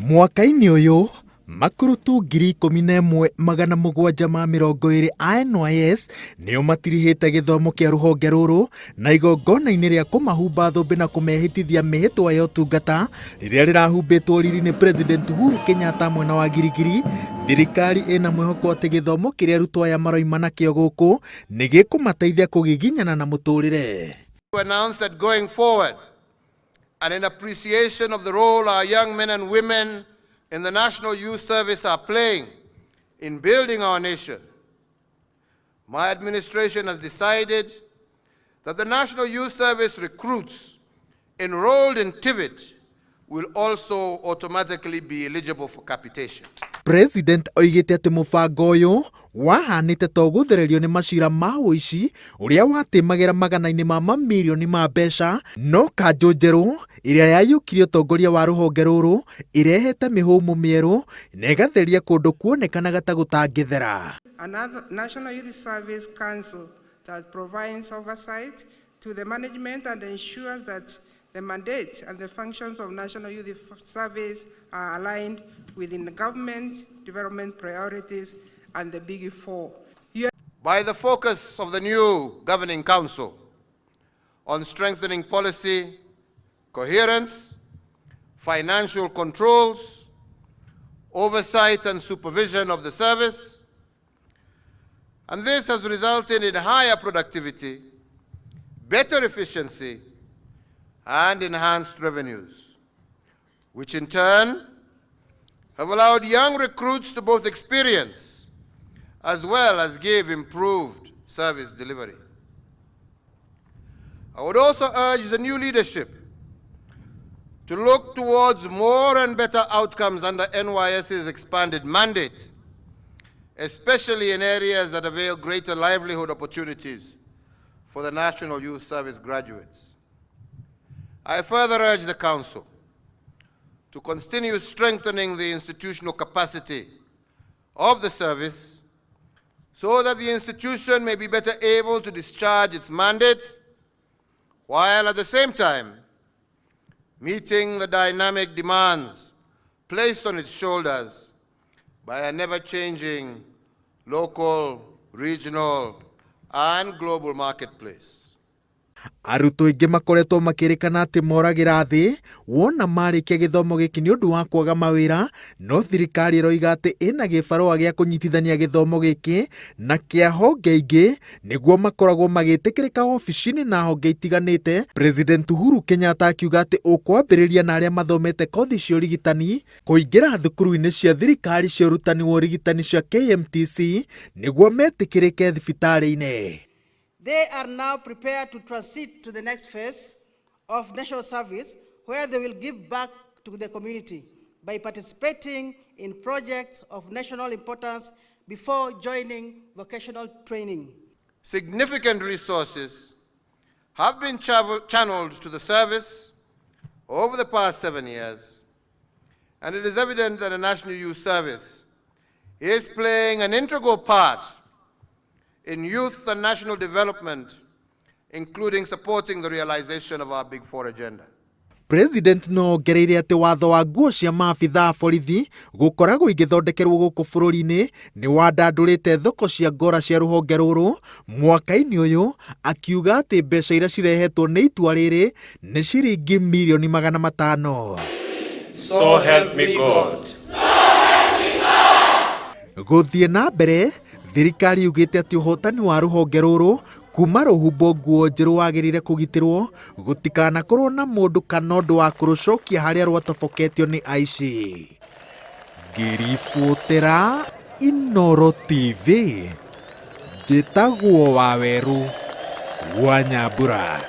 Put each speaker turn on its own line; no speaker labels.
Mwaka-inĩ ũyũ, makurutu 17,720 a NYS nĩo matirihĩte gĩthomo kĩa rũhonge rũrũ na igongona-inĩ rĩa kũmahumba thũmbĩ na kũmehĩtithia mĩhĩtwa ya ũtungata rĩrĩa rĩrahumbĩtwo riri nĩ President Uhuru Kenyatta mwena wa Girigiri. Thirikari ĩna mwĩhoko atĩ gĩthomo kĩrĩa arutwo aya maroima nakĩo gũkũ nĩ gĩkũmateithia kũgiginyana na mũtũrĩre.
To announce that going forward, and in appreciation of the role our young men and women in the National Youth Service are playing in building our nation, my administration has decided that the National Youth Service recruits enrolled in TVET will also automatically be eligible for capitation.
President oigĩte atĩ mũbango ũyũ wahanĩte to gũthererio nĩ macira ma ũici ũrĩa watĩmagĩra magana-inĩ ma mamirioni ma mbeca, no kanjũ njerũ ĩrĩa yayũkirie ũtongoria wa rũhonge rũrũ ĩrehete mĩhũmũ mĩerũ na ĩgatheria kũndũ kuonekanaga ta gũtangĩthera.
Another National Youth Service Council that provides oversight to the management and ensures that the mandate and the functions of National Youth Service are aligned within the government development priorities and the Big Four.
By the focus of the new Governing Council on strengthening policy coherence, financial controls, oversight and supervision of the service, and this has resulted in higher productivity, better efficiency, and enhanced revenues, which in turn have allowed young recruits to both experience as well as give improved service delivery. I would also urge the new leadership to look towards more and better outcomes under NYS's expanded mandate, especially in areas that avail greater livelihood opportunities for the National Youth Service graduates. I further urge the Council to continue strengthening the institutional capacity of the service so that the institution may be better able to discharge its mandate while at the same time meeting the dynamic demands placed on its shoulders by a never-changing local, regional, and global marketplace.
Arutwo aingĩ makoretwo makĩrĩkana atĩ moragĩra thĩ wona marĩkia gĩthomo gĩkĩ nĩ ũndũ wa kwaga mawĩra, no thirikari ĩroiga atĩ ĩna gĩbarũa gĩa kũnyitithania gĩthomo gĩkĩ na kĩa honge ingĩ nĩguo makoragwo magĩtĩkĩrĩka obici-inĩ na honge itiganĩte. President Uhuru Kenyatta akiuga atĩ ũkwambĩrĩria na arĩa mathomete kothi cia ũrigitani kũingĩra thukuru-inĩ cia thirikari cia ũrutani wa ũrigitani cia KMTC nĩguo metĩkĩrĩke thibitarĩ-inĩ.
They are now prepared to transit to the next phase of national service, where they will give back to the community by participating in projects of national importance before joining vocational training.
Significant resources have been channeled to the service over the past 7 years, and it is evident that the National Youth Service is playing an integral part in youth and national development, including supporting the realization of our Big Four agenda.
President no ongereire atĩ watho wa nguo cia maabithaa a borithi gũkoragwo igĩthondekerwo gũkũ bũrũri-inĩ nĩ wandandũrĩte thoko cia ngora cia rũhonge rũrũ mwaka-inĩ ũyũ, akiuga atĩ mbeca iria cirehetwo nĩ itua rĩrĩ nĩ ciringi mirioni 500.
So help me God.
Gũthiĩ na mbere, thirikari yugĩte atĩ ũhotani wa rũhonge rũrũ kuma rũhumbwo nguo njerũ wagĩrĩire kũgitĩrwo gũtikanakorwo na mũndũ kana ũndũ wa kũrũcokia harĩa rwatoboketio nĩ aici. Ngĩribotera Inooro TV, njĩtagwo Wawerũ wa Nyambura.